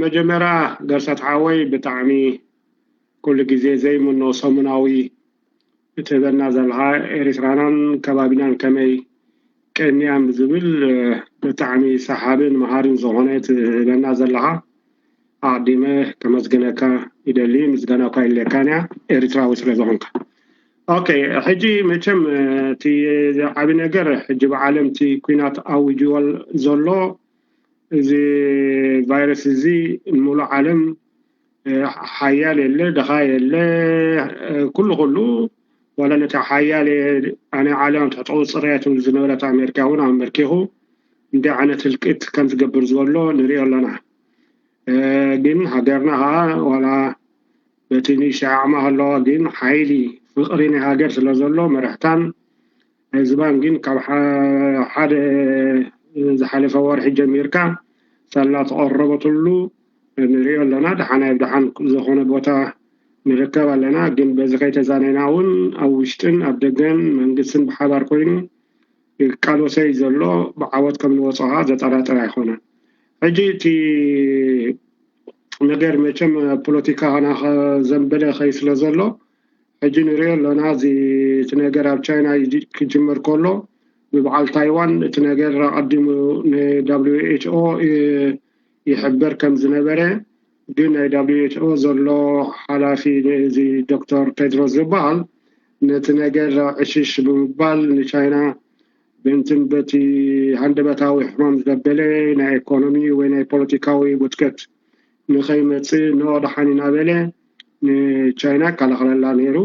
መጀመርያ ገርሰት ሓወይ ብጣዕሚ ኩሉ ግዜ ዘይምኖ ሰሙናዊ እትህበና ዘለኻ ኤርትራናን ከባቢናን ከመይ ቀንያን ብዝብል ብጣዕሚ ሰሓብን መሃርን ዝኾነ እትህበና ዘለኻ ኣቐዲመ ከመስግነካ ይደሊ። ምስጋና እኳ የድልየካን እያ ኤርትራዊ ስለ ዝኾንካ። ኦኬ፣ ሕጂ መቸም እቲ ዓቢ ነገር ሕጂ ብዓለም እቲ ኲናት ኣዊጅዎ ዘሎ እዚ ቫይረስ እዚ ንሙሉእ ዓለም ሓያል የለ ድኻ የለ ኩሉ ኩሉ ዋላ ነታ ሓያል ኣነ ዓለም ኣብ ትሕቲ ቁፅፅር እያ ትብል ዝነበረት ኣሜሪካ እውን ኣመርኪኹ እንዲህ ዓይነት ህልቂት ከም ዝገብር ዝበሎ ንሪኦ ኣለና። ግን ሃገርና ከዓ ዋላ በቲ ንእሽተይ ዓቕማ ከለዋ ግን ሓይሊ ፍቕሪ ናይ ሃገር ስለ ዘሎ መርሕታን ህዝባን ግን ካብ ሓደ ዝሓለፈ ወርሒ ጀሚርካ ሳላ ተቐረበትሉ ንሪኦ ኣለና። ደሓን ኣብ ደሓን ዝኾነ ቦታ ንርከብ ኣለና። ግን በዚ ከይተዛነና እውን ኣብ ውሽጥን ኣብ ደገን መንግስትን ብሓባር ኮይኑ ይቃለሰይ ዘሎ ብዓወት ከም ንወፅኦ ከዓ ዘጠራጥር ኣይኮነን። ሕጂ እቲ ነገር መቸም ፖለቲካ ና ዘንበለ ከይ ስለ ዘሎ ሕጂ ንሪኦ ኣለና። እዚ እቲ ነገር ኣብ ቻይና ክጅመር ከሎ ብበዓል ታይዋን እቲ ነገር ኣቐዲሙ ን WHO ይሕበር ከም ዝነበረ ግን ናይ WHO ዘሎ ሓላፊ እዚ ዶክተር ቴድሮስ ዝበሃል ነቲ ነገር ዕሽሽ ብምባል ንቻይና በንትን በቲ ሃንደበታዊ ሕማም ዘበለ ናይ ኢኮኖሚ ወይ ናይ ፖለቲካዊ ውድቀት ንኸይመፅእ ኖ ደሓን እናበለ ንቻይና ይከላኸለላ ነይሩ።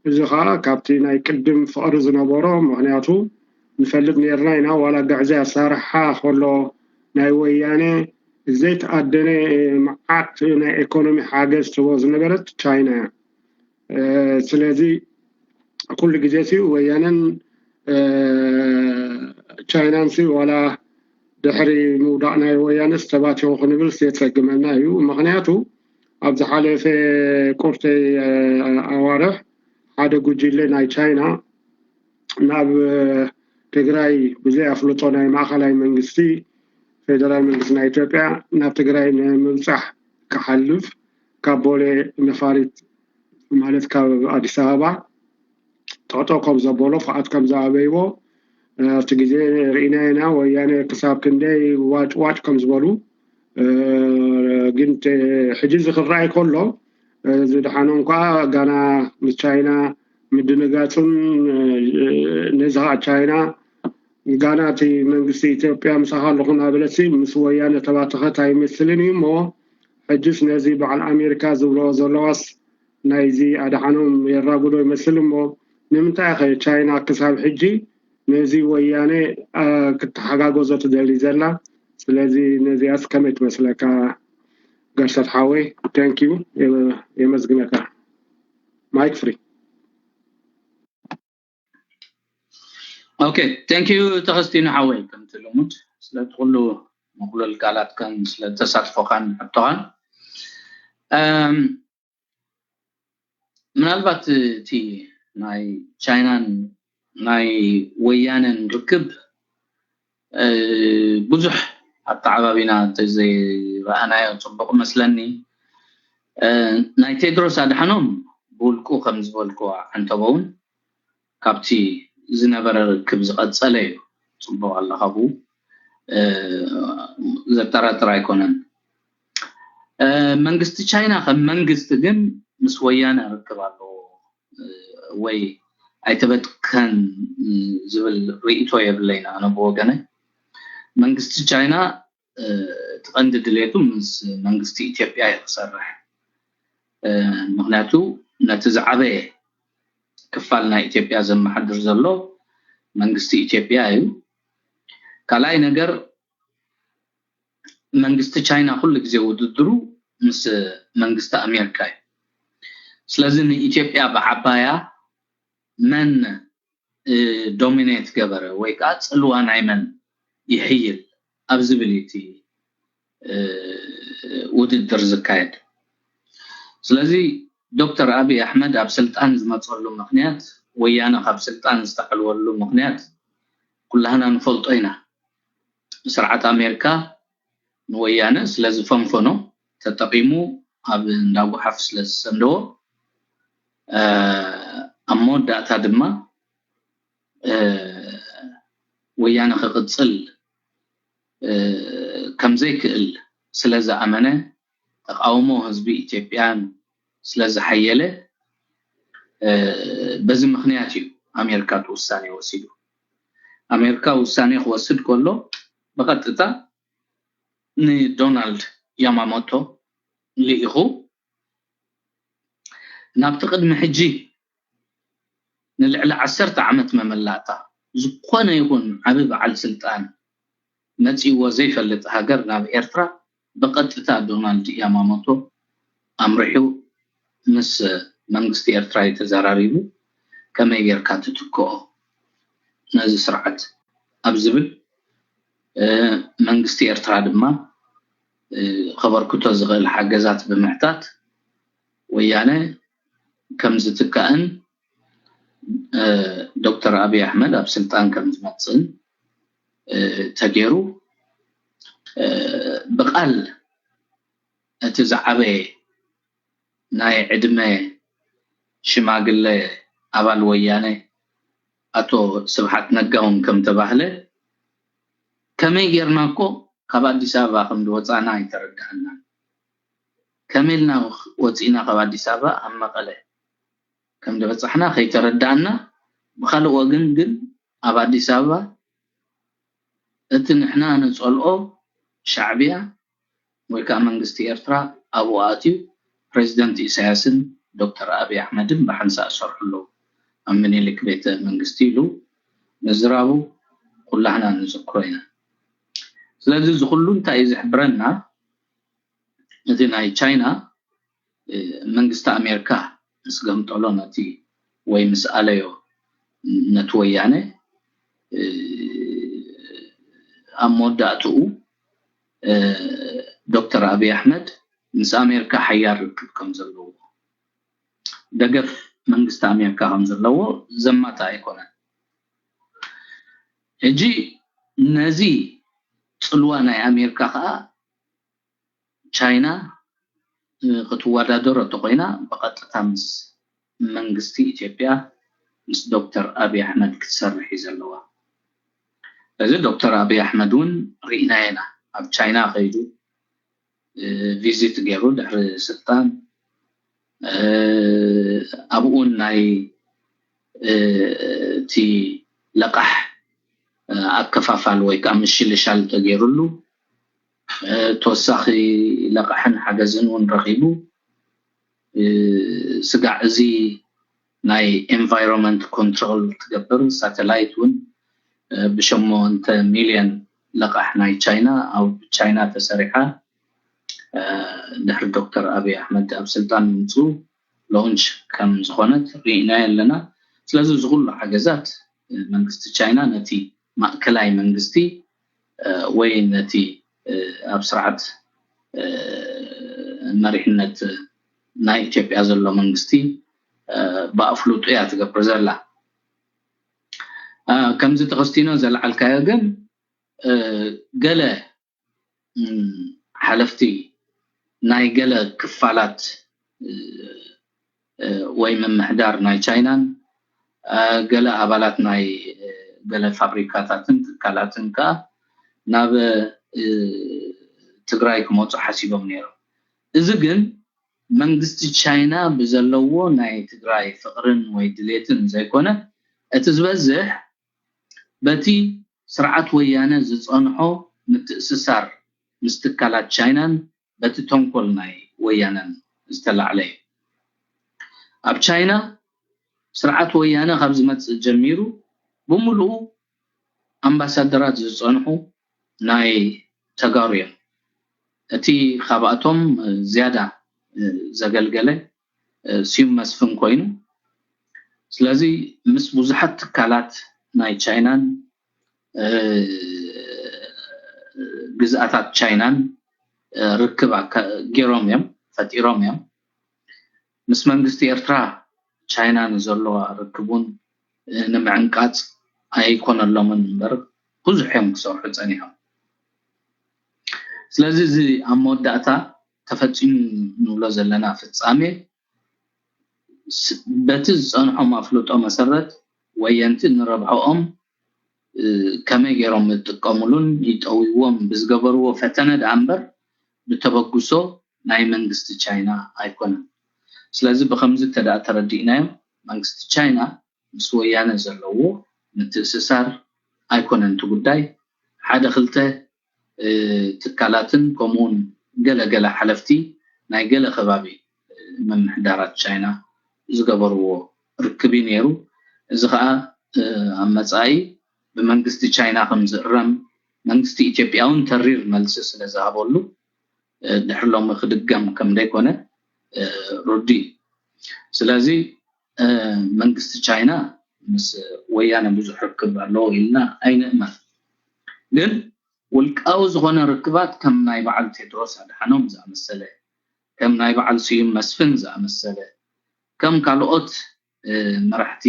እዚ ከዓ ካብቲ ናይ ቅድም ፍቕሪ ዝነበሮ ምክንያቱ ንፈልጥ ነርና ኢና ዋላ ግዕዘ ኣሳርሓ ከሎ ናይ ወያነ ዘይተኣደነ መዓት ናይ ኢኮኖሚ ሓገዝ ትቦ ዝነበረት ቻይና እያ። ስለዚ ኩሉ ግዜ ሲ ወያነን ቻይናን ሲ ዋላ ድሕሪ ምውዳቕ ናይ ወያነስ ተባቲኹ ክንብል የፀግመና እዩ። ምክንያቱ ኣብ ዝሓለፈ ቁርተይ ኣዋርሕ ሓደ ጉጅለ ናይ ቻይና ናብ ትግራይ ብዘይ ኣፍልጦ ናይ ማእኸላይ መንግስቲ ፌደራል መንግስቲ ናይ ኢትዮጵያ ናብ ትግራይ ንምብፃሕ ክሓልፍ ካብ ቦሌ ነፋሪት ማለት ካብ ኣዲስ ኣበባ ጠጠው ከም ዘበሎ ፍቓድ ከም ዝኣበይዎ ኣብቲ ግዜ ርኢና ኢና። ወያነ ክሳብ ክንደይ ዋጭ ዋጭ ከም ዝበሉ ግን ሕጂ እዚ ክረኣይ ከሎ ዝደሓኖም ከዓ ጋና ምስ ቻይና ምድንጋፁን ነዚ ከዓ ቻይና ጋና እቲ መንግስቲ ኢትዮጵያ ምሳኻ ኣለኹ እናበለሲ ምስ ወያነ ተባተኸት ኣይመስልን እዩ እሞ ሕጅስ ነዚ በዓል ኣሜሪካ ዝብልኦ ዘለዋስ ናይዚ ኣድሓኖም የራጉዶ ይመስል እሞ ንምንታይ ከ ቻይና ክሳብ ሕጂ ነዚ ወያነ ክተሓጋገዞ ትደሊ ዘላ? ስለዚ ነዚኣስ ከመይ ትመስለካ? ገርሰት ሓወይ thank you የመስግነካ። Mike free. Okay thank you ተኸስቲኑ ሓወይ ከምቲ ልሙድ ስለቲ ኩሉ ምቕሉል ቃላትካን ስለተሳትፎኻን ሕቶኻን ምናልባት እቲ ናይ ቻይናን ናይ ወያነን ርክብ ብዙሕ ኣተዓባቢና እንተዘይረኣናዮ ፅቡቕ መስለኒ። ናይ ቴድሮስ ኣድሓኖም ብውልቁ ከም ዝበልክዎ ዓንተቦ እውን ካብቲ ዝነበረ ርክብ ዝቐፀለ እዩ። ፅቡቕ ኣለኻ ብኡ ዘጠራጥር ኣይኮነን። መንግስቲ ቻይና ከም መንግስቲ ግን ምስ ወያነ ርክብ ኣለዎ ወይ ኣይተበትከን ዝብል ርእይቶ የብለይን ኣነ ብወገነ። መንግስቲ ቻይና እቲ ቀንዲ ድሌቱ ምስ መንግስቲ ኢትዮጵያ እዩ ክሰርሕ። ምክንያቱ ነቲ ዝዓበየ ክፋል ናይ ኢትዮጵያ ዘመሓድር ዘሎ መንግስቲ ኢትዮጵያ እዩ። ካልኣይ ነገር መንግስቲ ቻይና ኩሉ ግዜ ውድድሩ ምስ መንግስቲ ኣሜሪካ እዩ። ስለዚ ንኢትዮጵያ ብዓባያ መን dominate ገበረ ወይ ከዓ ፅልዋ ናይ መን ይሕይል ኣብ ዝብል እዩ እቲ ውድድር ዝካየድ። ስለዚ ዶክተር ኣብይ ኣሕመድ ኣብ ስልጣን ዝመፀሉ ምክንያት፣ ወያነ ካብ ስልጣን ዝተዓልወሉ ምክንያት ኩላህና ንፈልጦ ኢና። ስርዓት ኣሜሪካ ንወያነ ስለ ዝፈንፈኖ ተጠቒሙ ኣብ እንዳ ጎሓፍ ስለ ዝሰንደዎ ኣብ መወዳእታ ድማ ወያነ ክቕጽል ከም ዘይክእል ስለ ዝኣመነ፣ ተቓውሞ ህዝቢ ኢትዮጵያን ስለ ዝሓየለ፣ በዚ ምኽንያት እዩ ኣሜሪካ እቲ ውሳኔ ወሲዱ። ኣሜሪካ ውሳኔ ክወስድ ከሎ ብቐጥታ ንዶናልድ ያማሞቶ ልኢኹ ናብቲ ቅድሚ ሕጂ ንልዕሊ ዓሰርተ ዓመት መመላእታ ዝኾነ ይኹን ዓቢ በዓል ስልጣን መጺእዎ ዘይፈልጥ ሃገር ናብ ኤርትራ ብቐጥታ ዶናልድ ያማሞቶ ኣምሪሑ ምስ መንግስቲ ኤርትራ እዩ ተዘራሪቡ። ከመይ ጌርካ ትትክኦ ነዚ ስርዓት ኣብ ዝብል መንግስቲ ኤርትራ ድማ ከበርክቶ ዝኽእል ሓገዛት ብምሕታት ወያነ ከም ዝትካእን ዶክተር ኣብይ ኣሕመድ ኣብ ስልጣን ከም ዝመፅእን ተገይሩ ብቃል እቲ ዝዓበየ ናይ ዕድመ ሽማግለ ኣባል ወያነ ኣቶ ስብሓት ነጋ እውን ከም ተባህለ ከመይ ጌርና እኮ ካብ ኣዲስ ኣበባ ከም ዝወፃና ኣይተረዳእናን። ከመይ ኢልና ወፂእና ካብ ኣዲስ ኣበባ ኣብ መቐለ ከም ዝበፃሕና ከይተረዳእና፣ ብካልእ ወገን ግን ኣብ ኣዲስ ኣበባ እቲ ንሕና ንፀልኦ ሻዕብያ ወይ ከዓ መንግስቲ ኤርትራ ኣብኡ ኣትዩ ፕሬዚደንት ኢሳያስን ዶክተር ኣብይ ኣሕመድን ብሓንሳእ ዝሰርሑ ኣለዉ ኣብ ምኒልክ ቤተ መንግስቲ ኢሉ ምዝራቡ ኩላህና ንዝክሮ ኢና። ስለዚ እዚ ኩሉ እንታይ እዩ ዝሕብረና? እቲ ናይ ቻይና መንግስቲ ኣሜሪካ ምስ ገምጠሎ ነቲ ወይ ምስ ኣለዮ ነቲ ወያነ ኣብ መወዳእትኡ ዶክተር ኣብይ ኣሕመድ ምስ ኣሜሪካ ሓያል ርክብ ከም ዘለዎ ደገፍ መንግስቲ ኣሜሪካ ከም ዘለዎ ዘማታ ኣይኮነን። ሕጂ ነዚ ፅልዋ ናይ ኣሜሪካ ከዓ ቻይና ክትወዳደሮ እንተኮይና ብቐጥታ ምስ መንግስቲ ኢትዮጵያ ምስ ዶክተር ኣብይ ኣሕመድ ክትሰርሕ እዩ ዘለዋ። እዚ ዶክተር ኣብይ ኣሕመድ እውን ርኢናዮ ኢና። ኣብ ቻይና ከይዱ ቪዚት ገይሩ ድሕሪ ስልጣን ኣብኡን ናይ እቲ ለቃሕ ኣከፋፋል ወይ ከዓ ምሽልሻል ተገይሩሉ ተወሳኺ ለቃሕን ሓገዝን እውን ረኺቡ። ስጋዕ እዚ ናይ ኤንቫይሮንመንት ኮንትሮል ትገብር ሳተላይት እውን ብሸሞንተ ሚልዮን ለቃሕ ናይ ቻይና ኣብ ቻይና ተሰሪሓ ድሕሪ ዶክተር ኣብይ ኣሕመድ ኣብ ስልጣን ምምፅኡ ሎንች ከም ዝኾነት ርኢናዮ ኣለና። ስለዚ እዚ ኩሉ ሓገዛት መንግስቲ ቻይና ነቲ ማእከላይ መንግስቲ ወይ ነቲ ኣብ ስርዓት መሪሕነት ናይ ኢትዮጵያ ዘሎ መንግስቲ ብኣፍልጡ እያ ትገብር ዘላ። ከምዚ ተኸስቲኖ ዘልዓልካዮ ግን ገለ ሓለፍቲ ናይ ገለ ክፋላት ወይ ምምሕዳር ናይ ቻይናን ገለ ኣባላት ናይ ገለ ፋብሪካታትን ትካላትን ከዓ ናብ ትግራይ ክመፁ ሓሲቦም ነይሮም። እዚ ግን መንግስቲ ቻይና ብዘለዎ ናይ ትግራይ ፍቅርን ወይ ድሌትን ዘይኮነ እቲ ዝበዝሕ በቲ ስርዓት ወያነ ዝፀንሖ ምትእስሳር ምስ ትካላት ቻይናን በቲ ተንኮል ናይ ወያነን ዝተላዕለ እዩ። ኣብ ቻይና ስርዓት ወያነ ካብ ዝመፅእ ጀሚሩ ብምሉኡ ኣምባሳደራት ዝፀንሑ ናይ ተጋሩ እዮም። እቲ ካብኣቶም ዝያዳ ዘገልገለ ስዩም መስፍን ኮይኑ፣ ስለዚ ምስ ብዙሓት ትካላት ናይ ቻይናን ግዝኣታት ቻይናን ርክብ ገይሮም እዮም ፈጢሮም እዮም። ምስ መንግስቲ ኤርትራ ቻይና ንዘለዋ ርክቡን ንምዕንቃፅ ኣይኮነሎምን እምበር ብዙሕ እዮም ክሰርሑ ፀኒሖም። ስለዚ እዚ ኣብ መወዳእታ ተፈፂሙ ንብሎ ዘለና ፍፃሜ በቲ ዝፀንሖም ኣፍልጦ መሰረት ወየንቲ ንረብሐኦም ከመይ ገይሮም ይጥቀምሉን ይጠውይዎም ብዝገበርዎ ፈተነ ደኣ እምበር ብተበግሶ ናይ መንግስቲ ቻይና ኣይኮነን። ስለዚ ብከምዚ እንተ ደኣ ተረዲእናዮም መንግስቲ ቻይና ምስ ወያነ ዘለዎ ምትእስሳር ኣይኮነን እቲ ጉዳይ። ሓደ ክልተ ትካላትን ከምኡውን ገለገለ ሓለፍቲ ናይ ገለ ከባቢ ምምሕዳራት ቻይና ዝገበርዎ ርክብ እዩ ነይሩ። እዚ ከዓ ኣብ መፃኢ ብመንግስቲ ቻይና ከም ዝእረም መንግስቲ ኢትዮጵያ እውን ተሪር መልሲ ስለ ዝሃበሉ ድሕሪ ሎሚ ክድገም ከም ዘይኮነ ርዱእ እዩ። ስለዚ መንግስቲ ቻይና ምስ ወያነ ብዙሕ ርክብ ኣለዎ ኢልና ኣይንእመን። ግን ውልቃዊ ዝኾነ ርክባት ከም ናይ በዓል ቴድሮስ ኣድሓኖም ዝኣመሰለ፣ ከም ናይ በዓል ስዩም መስፍን ዝኣመሰለ፣ ከም ካልኦት መራሕቲ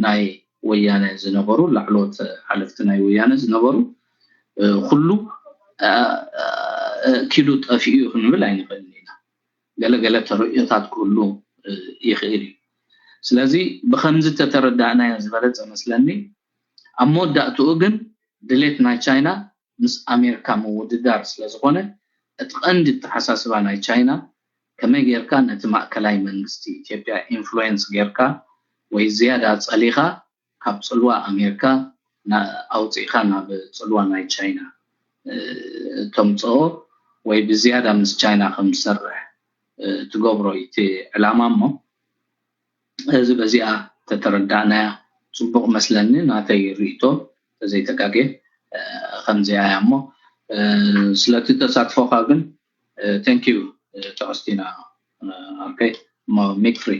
ናይ ወያነ ዝነበሩ፣ ላዕለዎት ሓለፍቲ ናይ ወያነ ዝነበሩ ኩሉ ኪሉ ጠፊኡ እዩ ክንብል ኣይንኽእልን ኢና። ገለገለ ተርእዮታት ክህሉ ይኽእል እዩ። ስለዚ ብከምዚ ተተረዳእናዮ ዝበለፀ መስለኒ። ኣብ መወዳእትኡ ግን ድሌት ናይ ቻይና ምስ ኣሜሪካ ምውድዳር ስለዝኾነ እቲ ቀንዲ ኣተሓሳስባ ናይ ቻይና ከመይ ጌርካ ነቲ ማእከላይ መንግስቲ ኢትዮጵያ ኢንፍሉዌንስ ጌርካ ወይ ዝያዳ ጸሊኻ ካብ ጽልዋ ኣሜሪካ ኣውፂእካ ናብ ፅልዋ ናይ ቻይና ተምፅኦ ወይ ብዝያዳ ምስ ቻይና ከም ዝሰርሕ ትገብሮ እቲ ዕላማ እሞ እዚ በዚኣ ተተረዳእናያ ፅቡቕ መስለኒ። ናተይ ርእቶ ተዘይተጋጌ ከምዚኣ እያ እሞ ስለቲ ተሳትፎካ ግን thank you ተቀስቲና ኣርከይ እሞ ሚክ ፍሪ